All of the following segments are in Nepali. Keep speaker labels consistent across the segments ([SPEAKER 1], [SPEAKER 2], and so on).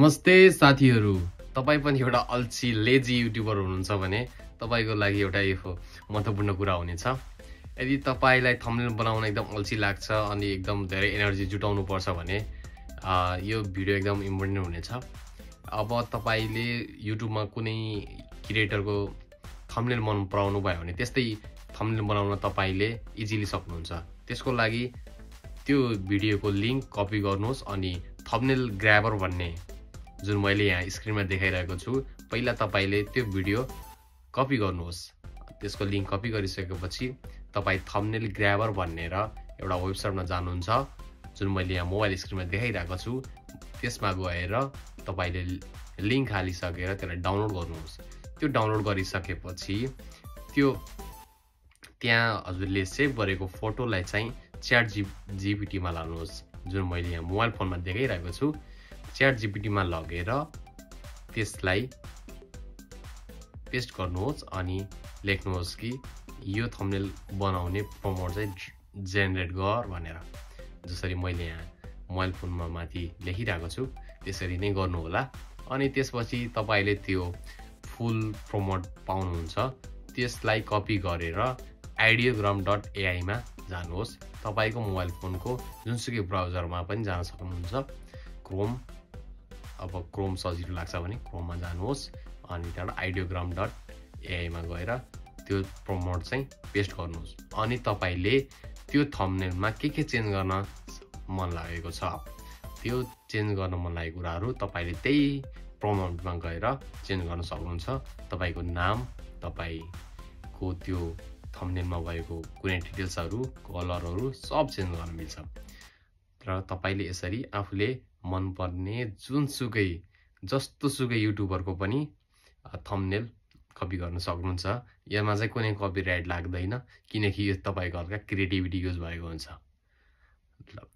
[SPEAKER 1] नमस्ते साथीहरु, तपाई पनि एउटा अल्छी लेजी युट्युबर हुनुहुन्छ भने तपाईको लागि एउटा यो महत्त्वपूर्ण कुरा हुनेछ। यदि तपाईलाई थम्बनेल बनाउन एकदम अल्छी लाग्छ अनि एकदम धेरै एनर्जी जुटाउनु पर्छ भने यो भिडियो एकदम इम्पोर्टेन्ट हुनेछ। अब तपाईले युट्युबमा कुनै क्रिएटरको थम्बनेल मन पराउनु भयो भने त्यस्तै थम्बनेल बनाउन तपाईले इजिली सक्नुहुन्छ। त्यसको लागि त्यो भिडियोको लिंक कपी गर्नुहोस् अनि थम्बनेल ग्र्याबर भन्ने जुन मैले यहाँ स्क्रिनमा देखाइरहेको छु, पहिला तपाईले त्यो भिडियो कपी गर्नुहोस्। त्यसको लिंक कपी गरिसकेपछि तपाई थम्बनेल ग्र्याबर भनेर एउटा वेबसाइटमा जानुहुन्छ, जुन मैले यहाँ मोबाइल स्क्रिनमा देखाइरहेको छु। त्यसमा गएर तपाईले लिंक हालिसकेर त्यसलाई डाउनलोड गर्नुहोस्। त्यो डाउनलोड गरिसकेपछि त्यो त्यहाँ हजुरले सेभ गरेको फोटोलाई चाहिँ च्याट जीपीटी मा लानुहोस्, जुन मैले यहाँ मोबाइल फोनमा देखाइरहेको छु। च्याट जीपीटी मा लगेर त्यसलाई पेस्ट गर्नुहोस् अनि लेख्नुहोस् कि यो थम्बनेल बनाउने प्रम्प्ट चाहिँ जेनेरेट गर भनेर। जसरी मैले यहाँ मोबाइल फोनमा माथि लेखिरहेको छु त्यसरी नै गर्नु होला। अनि त्यसपछि तपाईले त्यो फुल प्रम्प्ट पाउनुहुन्छ। त्यसलाई कपी गरेर ideogram.ai मा जानुहोस्। तपाईको मोबाइल फोनको जुनसुकै ब्राउजरमा पनि जान सक्नुहुन्छ। क्रोम, अब क्रोम सजिलो लाग्छ भने क्रोममा जानुहोस् अनि त्यहाँबाट ideogram.ai मा गएर त्यो प्रम्प्ट चाहिँ पेस्ट गर्नुहोस्। अनि तपाईले त्यो थम्बनेलमा के चेन्ज गर्न मन लागेको छ, त्यो चेन्ज गर्न मन लागेको कुराहरु तपाईले त्यही प्रम्प्टमा गएर चेन्ज गर्न सक्नुहुन्छ। तपाईको नाम, तपाईको त्यो थम्बनेलमा भएको कुनै डिटेल्सहरु, कलरहरु सब चेन्ज गर्न मिल्छ। र तपाईले यसरी आफूले मन पर्ने जुनसुकै जस्तोसुकै युट्युबरको पनि थम्बनेल कपी गर्न सक्नुहुन्छ। यसमा चाहिँ कुनै कपिराइट लाग्दैन किनकि यो तपाईको हल्का क्रिएटिभिटी युज भएको हुन्छ।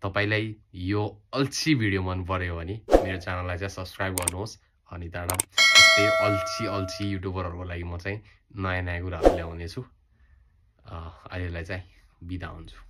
[SPEAKER 1] तपाईलाई यो अल्छी भिडियो मन पर्यो भने मेरो च्यानललाई चाहिँ सब्स्क्राइब गर्नुहोस् अनि त्यहाँबाट यस्तै अल्छी युट्युबरहरुको लागि म चाहिँ नयाँ कुराहरु ल्याउने छु। अहिलेलाई चाहिँ बिदा हुन्छु।